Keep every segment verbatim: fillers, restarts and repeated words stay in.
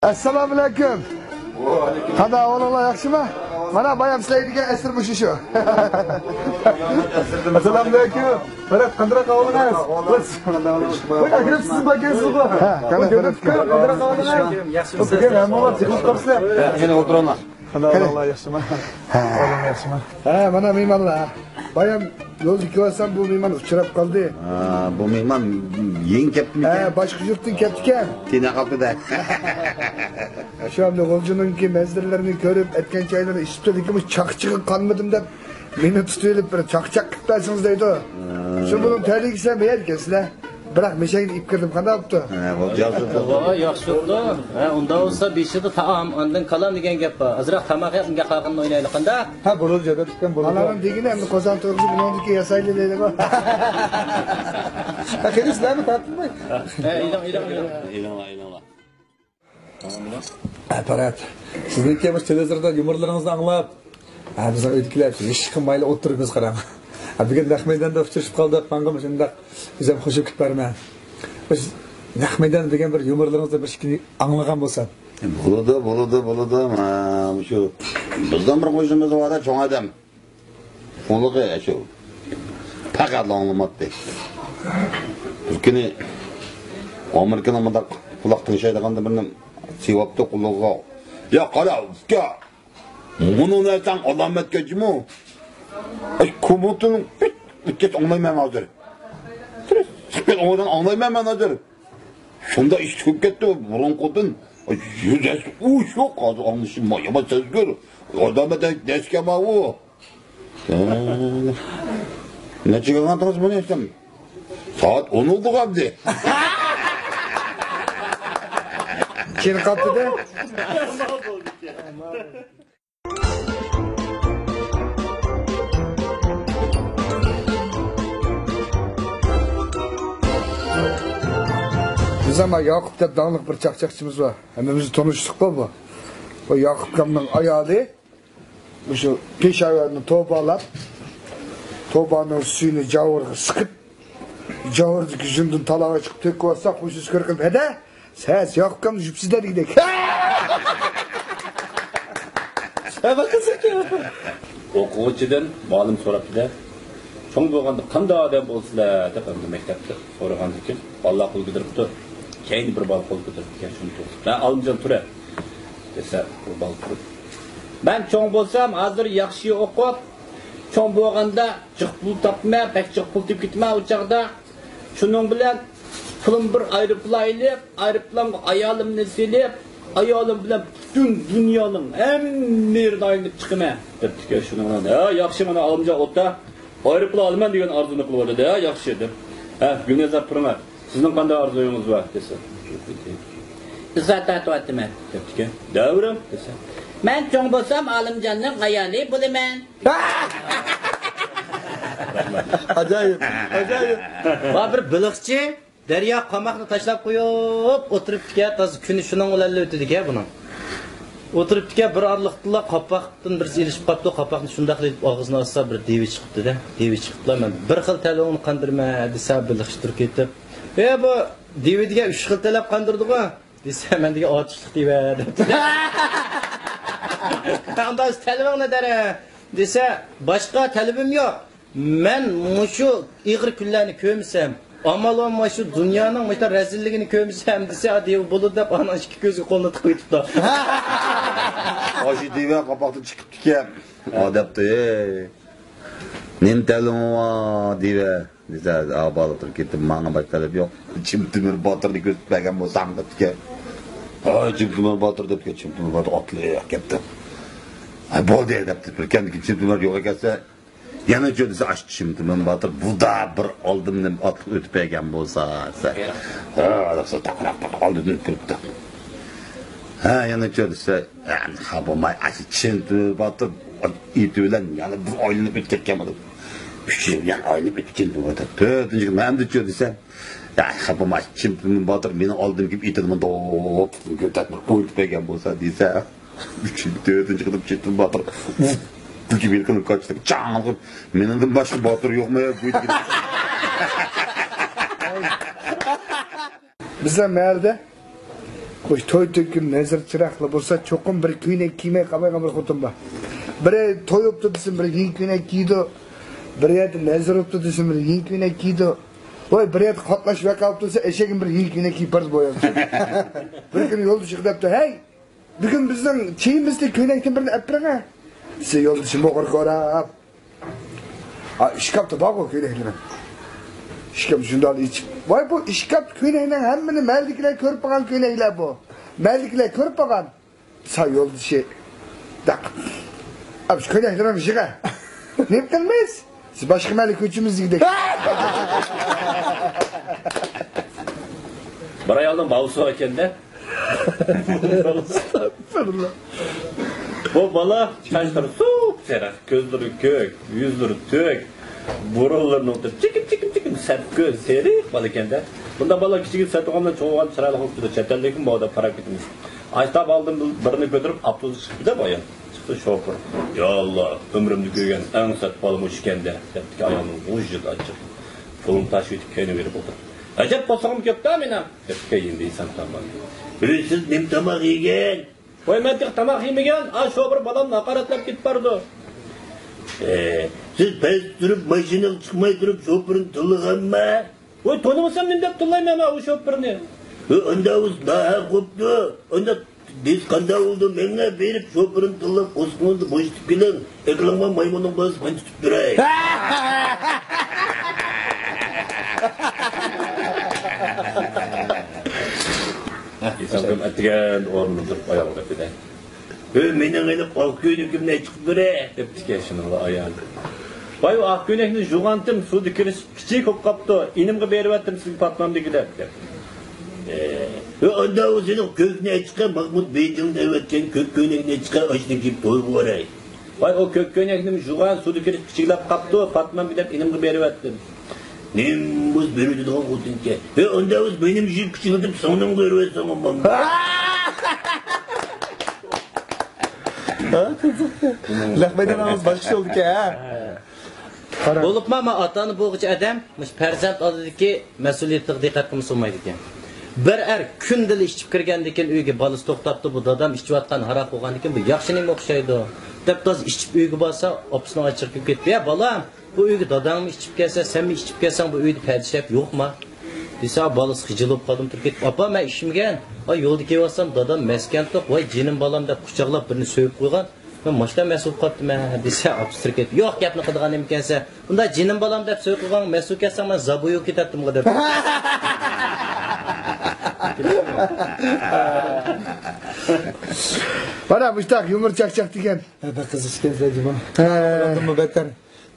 ئەسسالامۇئەلەيكۇم. قانداق ئەھۋالىڭلار، ياخشىمۇ؟ مانا بايام سىلەيدىگەن ئەسىر مۇشۇ شۇ. ئەسسالامۇئەلەيكۇم. مۇرات، قانداق ئەھۋالىڭىز؟ ۋاي، ئەكرەم، سىز بار ئىكەنسىزغۇ؟ ھە، قانداق ئەھۋالىڭىز؟ قانداق ئەھۋالىڭىز؟ بۈگۈن ھەممىڭلار جىقلىشىپ قاپسىلەر. ياخشى، ئولتۇرۇڭلار. قانداق ئەھۋالىڭلار، ياخشىمۇ؟ ھە. ئەھۋالىڭلار ياخشىمۇ؟ ھە، مانا مېھمانلار. بايام يولدا كېلىۋاتسام، بۇ مېھمان ئۇچراپ قالدى. ھە، بۇ مېھمان يېڭى كەپتىمىكەن؟ ھە، باشقا يۇرتتىن كەپتىكەن. تېنە قاپتۇ-دە. شۇ ئەمدى غۇلجىنىڭكى مەنزىرىلىرىنى كۆرۈپ، ئەتكەن چايلىرىنى ئىچىپتۇ، لېكىن بۇ چاقچىقى قانمىدىم دەپ، مېنى تۇتۇۋېلىپ بىر چاقچاق قىلىپ بەرسىڭىز دەيدۇ. شۇ بۇنىڭ تەلىيىگە سىلەر بېرەركەنسىلەر. بىراق مېشەڭگە ئېلىپ كىردىم، قانداق بوپتۇ؟ ھە، بولدى، ياخشى بوپتۇ. ۋاي، ياخشى بوپتۇ. ھە، ئۇنداق بولسا بېشىدا تائام، ئاندىن كالام دېگەن گەپ بار. ئازراق تاماق يەپ، نىكاھ قىلغىنىنى ئوينايلى، قانداق؟ ھە، بولىدۇ، جادا تۇتقان بولىدۇ. ئانام دېگىنى ئەمدى قازان تۇرغۇزۇپ، ئۇنىڭدىكى ياسايلى دەيدىغۇ. ھە، قېنى سىلەرمۇ تارتىنماي. ھە، ئېلىڭ، ئېلىڭ، ئېلىڭ. ئېلىڭلار، ئېلىڭلار. ئاپپارات. سىزنىڭكى مۇشۇ تېلېۋىزوردا يۇمۇرلىرىڭىزنى ئاڭلاپ، ھە، بىزنىڭ ئۆيدىكىلەر ھېچ قىلمايلا ئولتۇرىمىز، قاراڭ. ھە، بۈگۈن نەق مەيداندا ئۇچرىشىپ قالدۇق، ماڭا شۇنداق ئۆزۈم خوش كېتىپ بارىمەن. بىز نەق مەيدان دېگەن بىر يۇمۇرلىرىڭىزنى بىر ئىككىنى ئاڭلىغان بولسام. بولىدۇ، بولىدۇ، بولىدۇ. ھە، مۇشۇ بىزنىڭ بىر قوشنىمىز بار، چوڭ ئادەم. ئۇلىقى شۇ پەقەت ئاڭلىماتتى. بىر كۈنى ئامېرىكىنىڭ مۇنداق قۇلاق تىڭشايدىغان بىرنى سېۋەپتۇ قۇلىقىغا. يا قارا، ئۇكا، مۇنۇ نەرسەڭ ئالامەتكەن جۇمۇ. ئاي، كومۇتىنىڭ پىت، پىت ئاڭلايمەن ھازىر. پىت ئاڭلايمەن ھازىر. شۇنداق ئىش چىقىپ كەتتى بۇرۇنقىدىن. ئاي، يۈز ھەسسە ئۇ شۇ، ھازىر ئاڭلىشىم يامان سەزگۈر. ئادەم دەسكەن ئۇ. نەچچىگە ئاڭلىدىڭىز بۇنى دېسەم، سائەت ئون بولدى ئەمدى. كېيىن قاپتىدە. بىز ئەمما ياقۇپ دەپ داڭلىق بىر چاقچاقچىمىز بار. ھەممىمىز تونۇشلۇق بار بۇ. بۇ ياقۇپ ئاكامنىڭ ئايالى. مۇشۇ پېشاۋەرنى توبالاپ، توبانىڭ سۈيىنى جاۋۇرغا سىقىپ، جاۋۇردىكى يۈزۈندىن تالاغا چىقىپ تۆكۈۋاتسا، خوشىسى كۆرۈپ قېلىپ، ھەدە، سەس ياققان يۈپسىزلەر دېگۈدەك. ئوقۇغۇچىدىن مۇئەللىم سوراپتۇ-دە، چوڭ بولغاندا قانداق ئادەم بولىسىلەر دەپ ئەمدى مەكتەپتە سورىغاندىكىن، بالىلار قول كۆتۈرۈپتۇ. كەينىدە بىر بالا قول كۆتۈرۈپتىكەن، شۇنى توسۇپ. ھە، ئالىمجان تۇرە. دېسە، بۇ بالا تۇرۇپ. مەن چوڭ بولسام، ھازىر ياخشى ئوقۇپ، چوڭ بولغاندا جىق پۇل تاپىمەن، بەك جىق پۇل تېپىپ كېتىمەن ئۇ چاغدا. شۇنىڭ بىلەن پۇلۇم بىر ئايروپىلان ئېلىپ، ئايروپىلانغا ئايالىمنى سېلىپ، ئايالىم بىلەن پۈتۈن دۇنيانىڭ ھەممە يېرىنى ئايلىنىپ چىقىمەن، دەپتىكەن. شۇنىڭ بىلەن، ھە، ياخشى، مانا ئالىمجان ئوتا. ئايروپىلان ئالىمەن دېگەن ئارزۇنى قىلىۋاتىدۇ، ھە، ياخشى، دېدىم. ھە، گۈلنەزەر، تۇرۇڭە. سىزنىڭ قانداق ئارزۇيىڭىز بار؟ دېسە، ئىززەت تارتىۋاتىمەن، دەپتىكەن. دەۋرىم، دېسە، مەن چوڭ بولسام، ئالىمجاننىڭ ئايالى بولىمەن. ئاجايىپ، ئاجايىپ. بۇ بىر بېلىقچى دەرياغا قاماقنى تاشلاپ قويۇپ ئولتۇرۇپتىكەن، تازا كۈنى شۇنىڭ بىلەن ئۆتىدىكەن بۇنىڭ. ئولتۇرۇپتىكەن، بىر ئارىلىقتىلا قاپاقتىن بىرسى ئېلىشىپ قاپتۇ، قاپاقنى شۇنداقلا ئېلىپ ئاغزىنى ئاچسا، بىر دېۋە چىقىپتۇ-دە. دېۋە چىقىپلا، مەن بىر خىل تەلۋىڭنى قاندۇرىمەن دېسە، بېلىقچى تۇرۇپ كېتىپ، ئە، بۇ دېۋە دېگەن ئۈچ خىل تەلەپ قاندۇرىدىغۇ دېسە، مەن دېگەن ئاچچىقلىق دېۋە دەپتۇ. ئانداق تەلۋىڭنى دەرە دېسە، باشقا تەلىپىم يوق. مەن مۇشۇ ئېغىر كۈنلەرنى كۆرمىسەم، ئامال بار مۇشۇ دۇنيانىڭ مۇشۇنداق رەزىللىكىنى كۆرمىسەم دېسە، دېۋە بولىدۇ دەپ ئانىڭ ئىككى كۆزىگە قولىنى تىقىۋېتىپتۇ. ئاشۇ دېۋە قاپاقتىن چىقىپتىكەن. ئا دەپتۇ، ھەي، نېمە تەلىپىڭ بار دېۋە دېسە، ئا بالا تۇرۇپ كېتىپ، ماڭا باشقا تەلەپ يوق. چىم تۆمۈر باتۇرنى كۆرسىتىپ بەرگەن بولساڭ دەپتىكەن. ھاي، چىم تۆمۈر باتۇر دەپتىكەن، چىم تۆمۈر باتۇر ئاتلىرى كەپتۇ. ھاي، بولدى دەپتۇ، بىر كەمدىكىن چىم تۆمۈر يوق ئەكەلسە، يەنە چۆ دېسە، ئاشۇ چىم تۆمۈر باتۇر بۇدا بىر ئالدىمدىن ئاتلىق ئۆتۈپ بەرگەن بولسا دېسە. ھە، دەپسە، تاقراق تاقراق ئالدىدىن كىرىپتۇ. ھە، يەنە چۆ دېسە، ھە، بولماي، ئاشۇ چىم تۆمۈر باتۇر ئېتى بىلەن يەنە بىر ئايلىنىپ ئۆتۈپ كەتكەن بولىدۇ. ئۈچىنچى يەنە ئايلىنىپ ئۆتۈپ كەتكەن بولىدۇ. تۆتىنچى مەن ئەمدى چۆ دېسە، ھە، بولماي، چىم تۆمۈر باتۇر مېنىڭ ئالدىمغا كېلىپ ئېتىنى مۇنداق كۆتۈرۈپ ئوينىتىپ بەرگەن بولسا دېسە. ئۈچىنچى، تۆتىنچى قېتىم چىم تۆمۈر باتۇر. بۇ يىلقىنىڭ كاچىسىغا چاڭ قىلىپ، مېنىڭدىن باشقا باتۇر يوقمۇ يا بۇ يىلقىدا؟ بىزنىڭ مەھەللىدە مۇشۇ توي تۆكۈن نەزىر چىراغلار بولسا، چوقۇم بىر كۆينەك كىيمەي قالمايدىغان بىر خوتۇن بار. بىرى توي بوپتۇ دېسە، بىر يېڭى كۆينەك كىيىدۇ. بىر يەردە نەزىر بوپتۇ دېسە، بىر يېڭى كۆينەك كىيىدۇ. ۋاي، بىر يەردە قاتناش ۋەقە بوپتۇ دېسە، ئەشەگىمۇ بىر يېڭى كۆينەك كىيىپ بارىدۇ بۇ ئايال. بىر كۈنى يولدىشىغا دەپتۇ، ھەي، بۈگۈن بىزنىڭ چېيىمىزدىكى كۆينەكتىن بىرنى ئەپ بېرىڭە. دېسە، يولدىشى مۇغۇرغا ئوراپ، ئا، ئىشكاپتا بارغۇ كۆينەكلىرىم. ئىشكاپنى شۇنداق ئېچىپ، ۋاي، بۇ ئىشكاپتا كۆينەكنىڭ ھەممىنى مەھەللىدىكىلەر كۆرۈپ بولغان كۆينەكلەر بۇ. مەھەللىدىكىلەر كۆرۈپ بولغان. سا يولدىشى، داق. ئا، شۇ كۆينەكلىرىڭنى يىغە. نېمە قىلىمىز؟ سىز باشقا مەھەللىگە كۆچىمىز دېگۈدەك. بىر ئايالنىڭ باۋىسى بار ئىكەن-دە. ئەستەغپىرۇللا. بۇ بالا چاچلىرى سۇپسېرىق، كۆزلىرى كۆك، يۈزلىرى تۈك، بۇرۇنلىرىنىڭ چېكىم، چېكىم، چېكىم، سەت كۆز، سېرىق بالا ئىكەن-دە. بۇنداق بالا كىچىكىدە سەت ئوغۇلدىن چوڭ بولغان چىرايلىق بولۇپ كېتىدۇ. چەت ئەلدىكىمۇ بۇ ئادەم پاراپ كېتىمىز. ئاشتا بالدىن بىرنى كۆتۈرۈپ ئاپتوبۇسقا چىقتى-دە بايا. چىقتى شوپۇر. يا ئاللا، ئۆمرۈمدە كۆرگەن ئەڭ سەت بالا مۇشۇ ئىكەن-دە، دەپتىكەن ئايالنىڭ غۇژژىدە ئاچچىق. قولىنى تاشلىۋېتىپ كەينىگە بېرىپ ئولتۇردى. ئەجەب قورسىقىم كۆپتۇ مېنىڭ، دەپتىكەن يېنىدا ئىسەن تاماق. بىلىسىز نېمە تاماق يېگەن؟ ۋاي، مەن تېخى تاماق يېمىگەن، ئا، شوپۇر بالامنى ھاقارەتلەپ كېتىپ بارىدۇ. ئە، سىز پەس تۇرۇپ، ماشىنىغا چىقماي تۇرۇپ، شوپۇرنى تىللىغانما؟ ۋاي، تونۇمىسام نېمە دەپ تىللايمەن مەن ئۇ شوپۇرنى؟ ھە، ئۇنداق بولسا ناھەق بوپتۇ. ئۇنداق دېسە قانداق بولىدۇ؟ مېڭە بېرىپ شوپۇرنى تىللاپ، قورسىقىڭىزنى بوشىتىپ كېلىڭ. ئەقلىڭ بار مايمۇننىڭ بالىسى، مەن تۇتۇپ بېرەي. ئىسلام ئەتىگەن ئورنىدىن تۇرۇپ ئاياغغا قېتىدى. ھۆ، مېنىڭ ھېلىقى ئاق كۆينىكىمنى ئېچىقىپ بېرەي، دەپتىكەن شۇنىڭغا ئايال. ۋاي، ئۇ ئاق كۆينەكنى يۇغانتىم، سۇدا كىرىشىپ كىچىك بولۇپ قاپتۇ، ئىنىمغا بېرىۋەتتىم، سىزگە پاتمامدىكى دەپ، دەپ. ئە، ھۆ، ئاندا ئۇ سېنىڭ كۆكنى ئېچىقە، ماھمۇد بېيجىڭدا ئەۋەتكەن كۆك كۆينەكنى ئېچىقە، ئاشنى كىيىپ تويغا باراي. ۋاي، ئۇ كۆك كۆينەكنىمۇ يۇغان، سۇدا كىرىشىپ كىچىكلەپ قاپتۇ، پاتمامدىكى دەپ ئىنىمغا بېرىۋەتتىم. نېمە بولسا بېرىۋېتىدىغان خوتۇنكەن. ھە، ئاندا بولسا مېنىمۇ يۇيۇپ كىچىكلىتىپ سىڭلىڭغا بېرىۋەتسەڭ بولمامدۇ؟ لەخمەيدىغىنىڭىز باشقىچە بولىدىكەن، ھە؟ بولۇپمۇ، مەن ئاتا-ئانا بولغۇچى ئادەم مۇشۇ پەرزەنت ئالدىدىكى مەسئۇلىيەتكە دىققەت قىلمىسا بولمايدىكەن. بىر ئەر كۈندىلا ئىچىپ كىرگەندىن كېيىن ئۆيگە بالىسى توختاپتۇ، بۇ دادام ئىچىۋاتقان ھاراق بولغاندىن كېيىن بۇ ياخشى نېمە ئوخشايدۇ دەپ، تازا ئىچىپ ئۆيگە بارسا، ئاپىسىنىڭ ئاچچىقى كېلىپ كېتىپ، يا بالام، بۇ ئۆيگە داداڭمۇ ئىچىپ كەلسە، سەنمۇ ئىچىپ كەلسەڭ، بۇ ئۆيدە پادىشاھ يوقما؟ دېسە، بالىسى خىجىل بولۇپ قالدىمۇ تۇرۇپ كېتىپ، ئاپا، مەن ئىچمىگەن. ئاي، يولدا كېلىۋاتسام، دادام مەسكەنتۇق، ۋاي جېنىم بالام دەپ قۇچاقلاپ بىرنى سۆيۈپ قويغان. مەن ماشتا مەسئۇل قاپتىمەن دېسە، ئاپىسى تۇرۇپ كېتىپ، يوق، گەپنى قىلىدىغان نېمىكەنسەن. ئۇنداق جېنىم بالام دەپ سۆيۈپ قويغان مەسئۇل كەلسەڭ، مەن زابۇيۇ كېتەتتىمغۇ دەپ. مانا مۇشتاق يۇمۇر چاقچاق دېگەن. بەك قىزىق ئىكەنسىلەر جۇمۇ. ھە. بۇنىڭدىنمۇ بەتەر.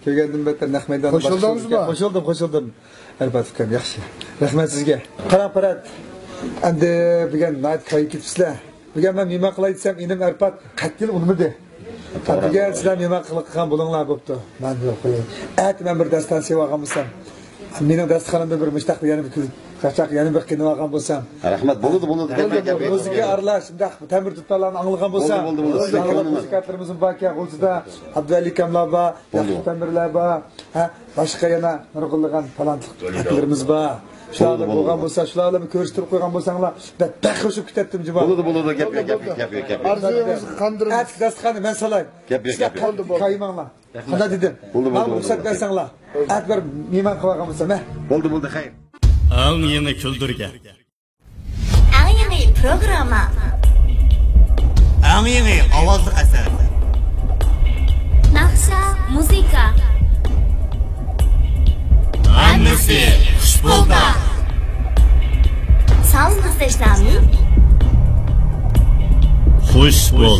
كۆرگەندىن بەتەر نەق مەيداندا. قوشۇلدىڭىزمۇ؟ قوشۇلدۇم، قوشۇلدىم. ئەربات ئۇكام، ياخشى. رەھمەت سىزگە. قاراڭ پەرھات، ئەمدى بۈگۈن ناھايىتى كايىپ كېتىپسىلەر. بۈگۈن مەن مېھمان قىلاي دېسەم، ئىنىم ئەربات قەتئىي ئۇنىمىدى. بۈگۈن سىلەر مېھمان قىلغان بولۇڭلار بوپتۇ. مەن يوق قوياي. ئەتە مەن بىر داستىخان سېلىۋالغان بولسام، مېنىڭ داستىخانىمدا بىر مۇشتاق يەنە بىر كۈلۈپ، چاقچاق يەنە بىر قىينىۋالغان بولسام. رەھمەت، بولىدۇ، بولىدۇ. گەپ يوق، گەپ يوق. مۇزىكا ئارىلاش، شۇنداق تەمبۇر دۇتارلارنى ئاڭلىغان بولسام. بولدى، بولدى، بولدى. بولدى، بولدى. مۇزىكانتلىرىمىزمۇ باركەن، غۇلجىدا ئابدۇۋەلى ئاكاملار بار، بولدى. ياخشى تەمبۇرلار بار. ھە، باشقا يەنە نۇرغۇنلىغان تالانتلىق ئاكىلىرىمىز بار. شۇلار بولدى، بولغان بولسا، شۇلار بىلەن كۆرۈشتۈرۈپ قويغان بولساڭلار، بەك، بەك خۇش بولۇپ كېتەتتىم، جۇما. بولىدۇ، بولىدۇ، گەپ يوق، گەپ يوق، گەپ يوق، گەپ يوق. ئارزۇيىڭىزنى قاندۇرىمىز. ئەتىكى داستىخاننى مەن سالاي. گەپ يوق، گەپ يوق. سىلەر قايماڭلار. قانداق دېدىم؟ بولدى، بولدى، ماڭا رۇخسەت بەرسەڭلار. ئەتە بىر مېھمان قىلىۋالغان بولسام، ھە؟ بولدى، بولدى، خەير. ئەڭ يېڭى كۈلدۈرگە. ئەڭ يېڭى پروگرامما. ئەڭ يېڭى ئاۋازلىق ئەسەر. ناخشا، مۇزىكا. ھەممىسى خۇش بولدا. ساۋۇت ئىزدەش نامى. خۇش بول.